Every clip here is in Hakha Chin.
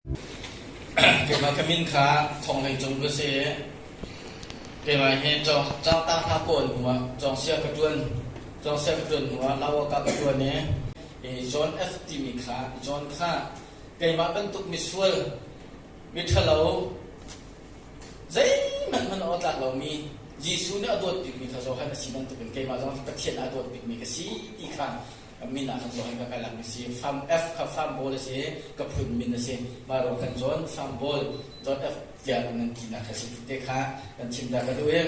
Keimah ka min kha Thawng Hlei Cung ka si. Keimah hi cawngtang hla kawl hnu ah cawngsia ka ṭuan. Cawngsia ka ṭuan hnu ah Lawaka ka ṭuan i John F. timi kha John kha keimah bantuk misual, miṭhalo, zeihmanh hmanh a tlak lomi Jesuh nih a dawt bikmi kha Johan a si bantukin keimah zong Pathian a dawt bikmi ka si ti kha min ah khan Johan ka kai mi si. Farm F kha farm ball a si, ka phun min a si. Mah ro kan John farm ball John F tiah nan tinak kha si te kha kan chim ta ka duh i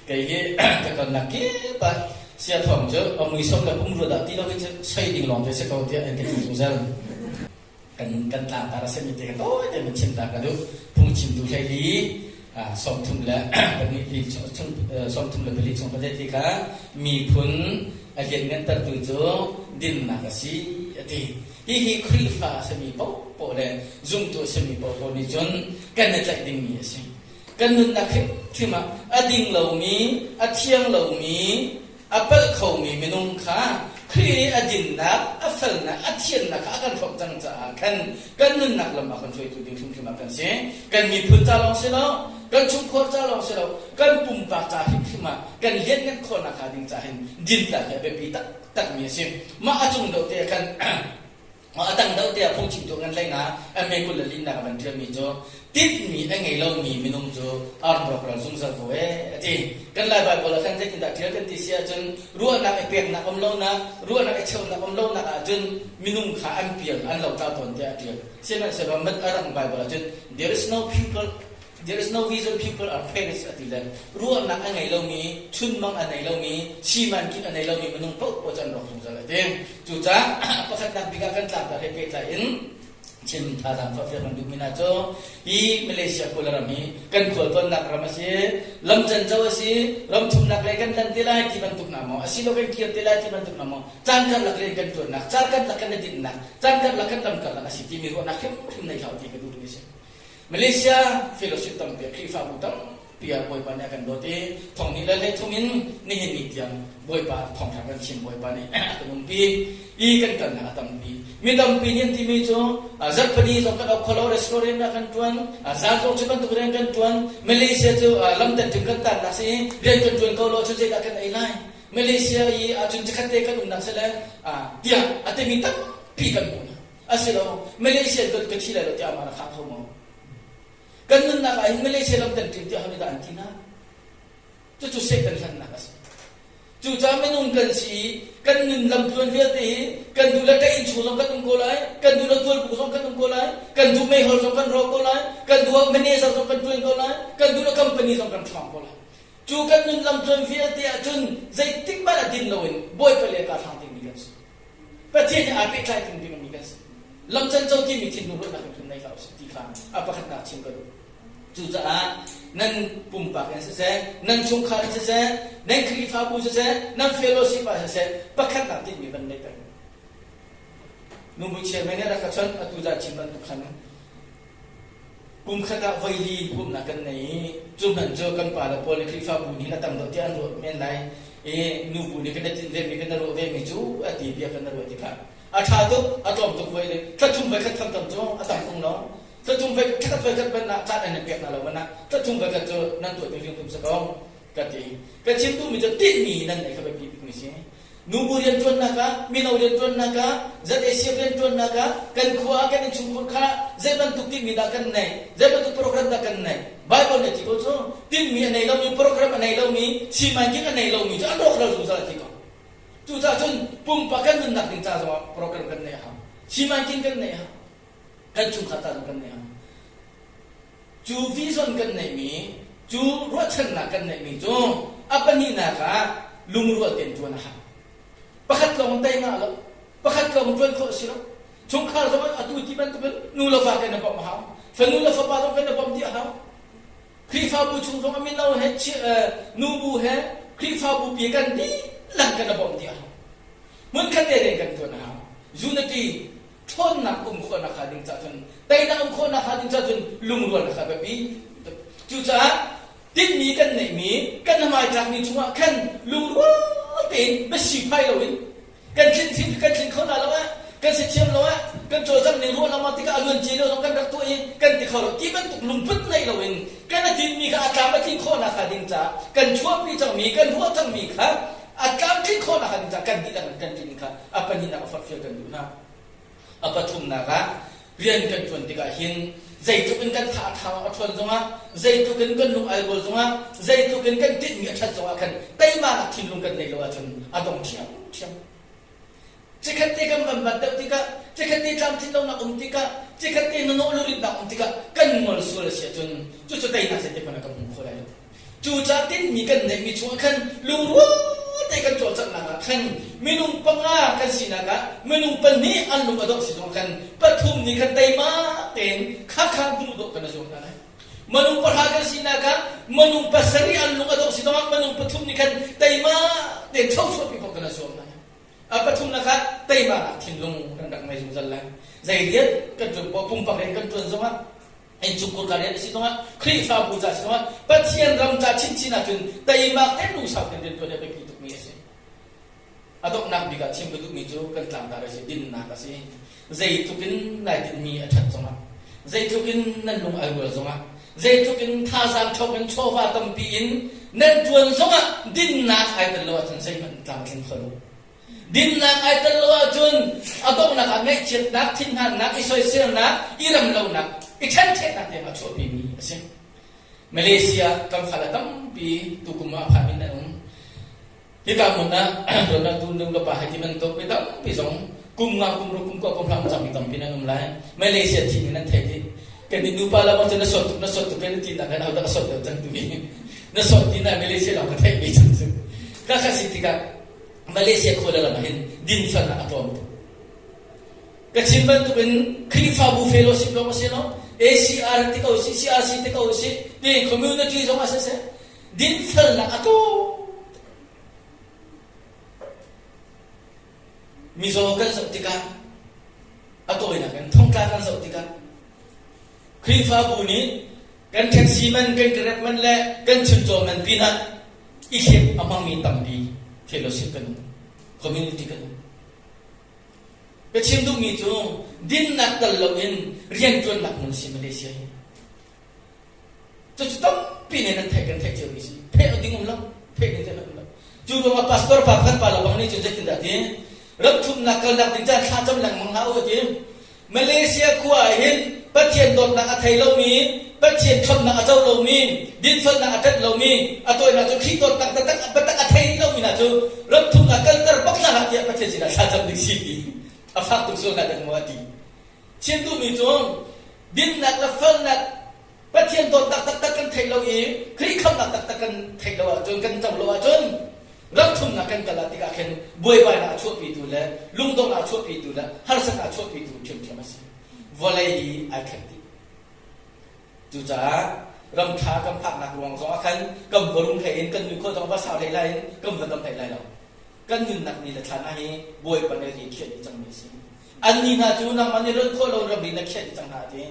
kei hi ka tonnak kip ah sia thawng cu a muisam le pumrua dah ti lo hi cu soi ding lawng te si ko tiah an ka ti zungzal. Kan kan tlangtar a simi te kha tawi te man chim ta ka duh. Phungchimtu hleili 34 34 chung ka ti kha miphun a lianngantertu cu dinnak a si a ti. Hihi Khrihfa a simi paohpaoh le zumtu a simi paohpaoh nih cun kan i tlaih dingmi a si. Kan nunnak hrimhrim ah a ding lomi, a thiang lomi, a palh khomi minung kha Khrih nih a dinnak, a felnak, a thiannak kha a kan hrawmh cang caah khan kan nunnak lam ah kan hruaitu ding hrimhrim ah kan si. Kan miphun ca lawng si lo, kan chungkhar ca lawng si lo, kan pumpak ca hrimhrim ah kan lianhngan khawhnak hnga ding ca hin dintlak hi a biapi taktakmi a si. Mah a cung deuh te ah khan A dang deuh tiah phungchimtu ngan hlei nga MA 24 a van ṭialmi cu tinhmi a ngei lomi minung cu ar rawkral zungzal ko ee a ti. Kan Lai Baibal ah khan zeitindah ṭial kan ti si ahcun ruahnak i peknak um lonak, ruahnak i cheunak um lonak ahcun minung kha an pial an lotlau tawn tiah a ṭial. Sihmanhsehlaw a rang Baibal ahcun there is no people There is no reason people are perish a ti le ruahnak a ngei lomi, chunmang a nei lomi, simanking a nei lomi minung paoh cu an rawk zungzal a ti. Cucaah pakhatnak bik ah kan tlangtar he pehtlai in chim thazaang forhfial kan duhmi hna cu hi Malaysia Kawlram hi kan khualtlawnnak ram a si, lam canco a si, ram thumnak lei kan lan te lai ti bantuk hna maw, asilo kan kir te lai ti bantuk hna maw, caan karlak rian kan ṭuannak, caan karlak kan i dinhnak, caan karlak kan lam karlak a si timi ruahnak hrimhrim nei hlah u ti ka duh duh a si. Malaysia fellowship tampi Khrihfabu tampi ah Bawipa nih a kan dawt i thonghnih le hleithum in nihin ni tiang Bawipa thawngṭha kan chim Bawipa nih a kan umpi i kan kalnak a tampi. Mi tampi nih an timi cu zarhpini zong kan ok kholo restaurant ah kan ṭuan zan zong cu bantuk rian kan ṭuan Malaysia cu lamdan ṭim kan tannak si i rian kan ṭuan ko lo cu zeidah kan ei lai Malaysia i ahcun cikhat te kan umnak si le tiah a timi tampi kan hmuh hna. Asilo, Malaysia kan ka thi lai lo tiah amah na khang kho maw? Kan nunnak ah hin Malaysia lam kan ṭin tiah ho nih dah an ti hna? Cucu Satan hlannak a si. Cucaah minung kan si i kan nun lamtluan vialte hi kan duh le ṭah innchung zong kan um ko lai, kan duh le tualbuk zong kan um ko lai, kan duh meihol zong kan rawh ko lai, kan duh ah manager zong kan ṭuan ko lai, kan duh le company zong kan ṭhawng ko lai. Cu kan nun lamtluan vialte ahcun zeitik hmanh ah din loin Bawipa le kaa hlang dingmi kan si. Pathian he aa pehtlai ding dingmi kan si. Lam canco timi thinlung ruahnak in nei hlah usih ti kha a pakhatnak chim ka duh. Cucaah nan pumpak in siseh, nan chungkhar in siseh, nan Khrihfabu siseh, nan fellowship ah siseh, pakhatnak tinhmi van nei peng. Nubu chairman nih rak ka chawnh atu zan chim bantuk khan Kum khat ah voili pumhnak kan nei i cu hmanh cu kan pale pawl nih Khrihfabu nih a tam deuh tiah an ruah men lai i nubu nih kan i tinh vemi kan i ruah vemi cu a ti bia kan i ruah tikah a ṭha tuk a tlawm tuk voi le thla thum voi khat tham tam cu a tam tung lo thla thum voi thla khat voi khat hmanh ah caan an in pek hna lo hmanh ah thla thum voi khat cu nan tuah ding hrimhrim si ko ka ti ka chim duhmi cu tinhmi nan neih kha biapi bikmi si Nubu rianṭuannak ah, mino rianṭuannak ah, ZACF rianṭuannak ah, kan khua ah kan innchungkhar kha zei bantuk tinhmi dah kan neih, zei bantuk program dah kan neih. Bible nih a ti ko cu, tinhmi a nei lomi, program a nei lomi, simanking a nei lomi cu an rawkral zungzal a ti ko. Cucaah cun pumpak kan nunnak ding ca zongah program kan neih a hau. Simanking kan neih a hau. Kan chungkhar ca zong kan neih a hau. Cu vision kan neihmi, cu ruahchannak kan neihmi cu a pahnihnak ah lungrual tein ṭuan a hau. Pakhat lawng tei ngah lo, pakhat lawng ṭuan khawh a si lo. Chungkhar zong atu ti bantukin nu le va kan i bawmh a hau. Fanu le fapa zong kan i bawmh dih a hau. Khrihfabu chung zong a mino he nubu he Khrihfabu pi kan dihlak kan i bawmh dih a hau. Hmunkhat te kan ṭuan a hau. Unity ṭhawnnak um khawhnak hnga ding cah cun teinak um khawhnak hnga ding cah cun lungrualnak kha a biapi. Cucaah tinhmi kan neihmi kan hmaitlakmi chungah khan lungrual tein biasi phai loin kan tlin kan tlin kho hna lo ah. Kan si thiam lo ah kan cawlcangh ning ruah lengmang tikah a luan cia lio zong kan rak tuah i kan ti kho lo ti bantuk lungput nei loin kan a tinmi kha a tlam a tlin khawhnak hnga ding caah kan chuahpi cangmi kan ruah cangmi kha a tlamtlin khawhnak hnga ding caah kan dihlak in kan tlin kha a pahnihnak a forhfial kan duh hna. A pathumnak ah rian kan ṭuan tikah hin zeitluk in kan tha a ṭha a ṭhawn zongah zeitluk in kan lung ai rual zongah zeitluk in kan tinhmi a ṭhat zongah khan teimanak thinlung kan neih lo ahcun a dong ṭhiamṭhiam. Cikhat te kan van bat deuh tikah cikhat te tlamtlin lonak um tikah cikhat te nanawh luritnak um tikah kan ngol sual a si ahcun cucu teinak zeitik hmanh ah kan hmu kho lai lo. Cucaah tinhmi kan neihmi chungah khan lungrual te kan cawlcanghnak ah khan minung panga kan sinak ah minung pahnih an lung a dongh si zongah khan pathum nih khan teima tein khakha hmuh dawh kan i zuam hna lai. Minung pahra kan sinak ah minung pasarih an lung a dongh si zongah minung pathum nih khan teima tein chochuahpi khawh kan i zuam hna lai. A pathumnak ah teimanak thinlung kan rak ngei zungzal lai. Zei rian kan ṭuan poah pumpak rian kan ṭuan zongah innchungkhur ka rian a si zongah Khrihfabu ca si zongah Pathian ram ca chinchin ahcun teimak tein lungsau tein rianṭuan hi a biapi tukmi a si. A donghnak bik ah chim ka duhmi cu kan tlangtar a si, dinnak a si. Zeitluk in nai tinhmi a ṭhat zongah, zeitluk in nan lung ai rual zongah, zeitluk in thazaang ṭhawng in chawva tampi in nan ṭuan zongah dinnak ai tel lo ahcun zeihmanh tlam a tling kho lo. Dinnak ai tel lo ahcun a donghnak ah ngaihchiatnak, thinhannak, i soiselnak, i remlonak, i ṭhenṭheknak tiang a chuahpimi a si. Malaysia kan fale tampi tukum ah a phanmi nan um. Hika hmun ah Ronaldo nu le pa hei ti bantuk mi tampi zong kum nga kum ruk kum kua kum hram cangmi tampi nan um lai. Malaysia thimi nan theih dih. Kan nih nupa lam ahcun na sawt tuk na sawt tuk kan ti nak hin ahodah a sawt deuh cang timi na sawt ti na Malaysia lawng ka theih mi cang cu. Ka kha si tikah Malaysia khua le lam ah hin dinfelnak a tlawm tuk. Ka chim bantuk in Khrihfabu fellowship lawng a si lo, ACR ti ko si, CRC ti ko si, ti community zong a si seh, dinfelnak a tlawm. Mizaw kan zoh tikah a tawinak in thongtla kan zoh tikah Khrihfabu nih kan taxi man, kan grab man le kan chuncaw man pinah i hlep a hmangmi tampi fellowship kan um, community kan um. Ka chim duhmi cu dinnak tal loin rianṭuannak hmun si Malaysia hi. Cucu tampi nih nan theih kan theih ciomi si. Theih ding um lo, theih ding zeihmanh um lo. Cu ruangah pastor pa pakhat pa lo bang nih cun zeitindah ti ram thumnak kalnak ding caan thla cam lengmang hlah u ti. Malaysia khua ah hin Pathian dawtnak a thei lomi, Pathian khamnak a co lomi, dinfelnak a ṭanh lomi, a tawinak cu Khrih dawtnak taktak biatak a thei lomi hna cu ram thumnak kalter bak hna hlah tiah Pathian sinah thlacam ding si ti a fak tuk sual hna dek maw a ti. Chim duhmi cu dinnak le felnak Pathian dawtnak taktak kan theih lo i Khrih khamnak taktak kan theih lo ahcun kan co lo ahcun ram thumnak kan kal ah tikah khin buaibainak a chuahpitu le lungdonghnak a chuahpitu le harsatnak a chuahpitu ṭhiamṭhiam a si. Vawlei hi ai khat dih. Cucaah ram ṭha kan phaknak ruang zong ah khan kan va rum hlei in kan nu khua zong va sau hlei lai in kan va dam hlei lai lo. Kan nunnak ni le thla hna hi Bawipa nih ri khiah dih cangmi a si. Annih hna cu nangmah nih lonh khawh lo ramri na khiah dih cang hna a ti.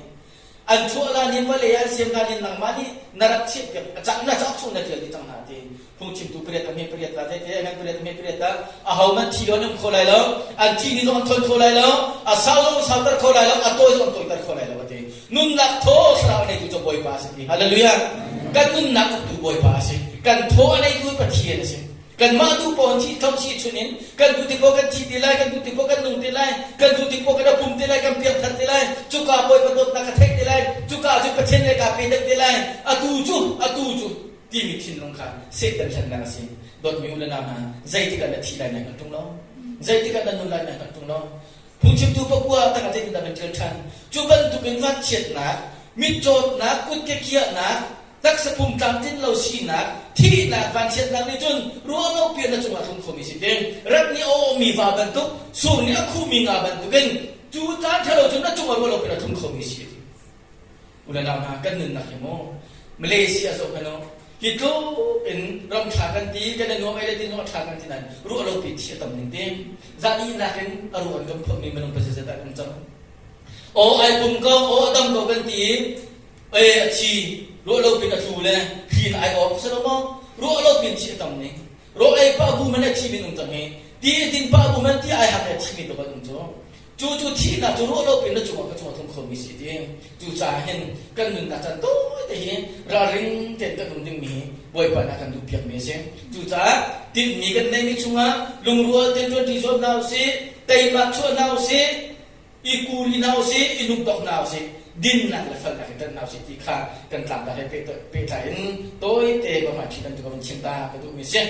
An chuah hlan in vawlei ah an siam hlan in nangmah nih na rak chiahpiak a cah na cauk chung na ṭial dih cang hna a ti. Phungchimtu pariat a hme pariat la te ngan pariat a hme pariat ah ahohmanh thi lo an um kho lai lo, an thi ni zong an thawn kho lai lo, a sau zong an sauter kho lai lo, a tawi zong an tawiter kho lai lo a ti. Nunnak thaw thlarau a neitu cu Bawipa a si ti. Hallelujah. Kan nunnak uktu Bawipa a si. Kan thaw a neitu Pathian a si. Kanmah duh paoh in thih tho si chun in kan duh tik paoh kan thi te lai, kan duh tik paoh kan nung te lai, kan duh tik paoh kan pum te lai, kan piangthar te lai, cuka Bawipa dawtnak ka theih te lai, cuka cu Pathian le kaa pe deuh te lai, atu cu, atu cu timi thinlung kha Satan hlennak a si. Dawtmi u le nau hna, zeitik ah na thi lai na hngalh ṭung lo. Zeitik ah na nun lai na hngalh ṭung lo. Phungchimtu pakua tangah zeitindah kan ṭial ṭhan? Cu bantukin vanchiatnak, mitcawtnak, kutke kiahnak, taksa pum tlamtlin lo sinak, thihnak, vanchiatnak nih cun ruahlo pian na cungah tlung khomi si ti. Rat nih a awhmi va bantuk, sur nih a khuhmi nga bantukin cu caan ṭhalo cu na cungah ruahlo pian a tlung khomi si. U le nau hna, kan nunnak hi mu Malaysia zoh hmanh u, hi tluk in ram ṭha kan ti, kan i nuam ei le ti zong a ṭha kan ti nain ruahlo pi thi a tam ning ti. Zahnih in a ruh an kan phorhmi minung pasazat ah kan cang. Aw ai pum ko, aw a dam ko kan ti i e a thi ruahlo pin a tlu le thli in ai awk si lo maw? Ruahlo pin thi a tam ning. Rawl ei pah bu man a thi min um cang hi. Ti din pah bu man ti ai hak le thi mi tuk an um cu. Cu cu thihnak cu ruah lo pin na cungah ka cungah tlung khomi si ti. Cucaah hin kan nunnak caan tawite hi ralring tein kan um dingmi hi Bawipa nih a kan duhpiakmi a si. Cucaah tinhmi kan neihmi chungah lungrual tein ṭuanṭi zuam hna usih, teimak chuah hna usih, i kuri hna usih, i lungdok hna usih, dinnak le felnak i ṭanh hna usih ti kha kan tlangtar he pehtlai in tawite ka hmaiṭhi bantuk ka vun chim ta ka duhmi a si.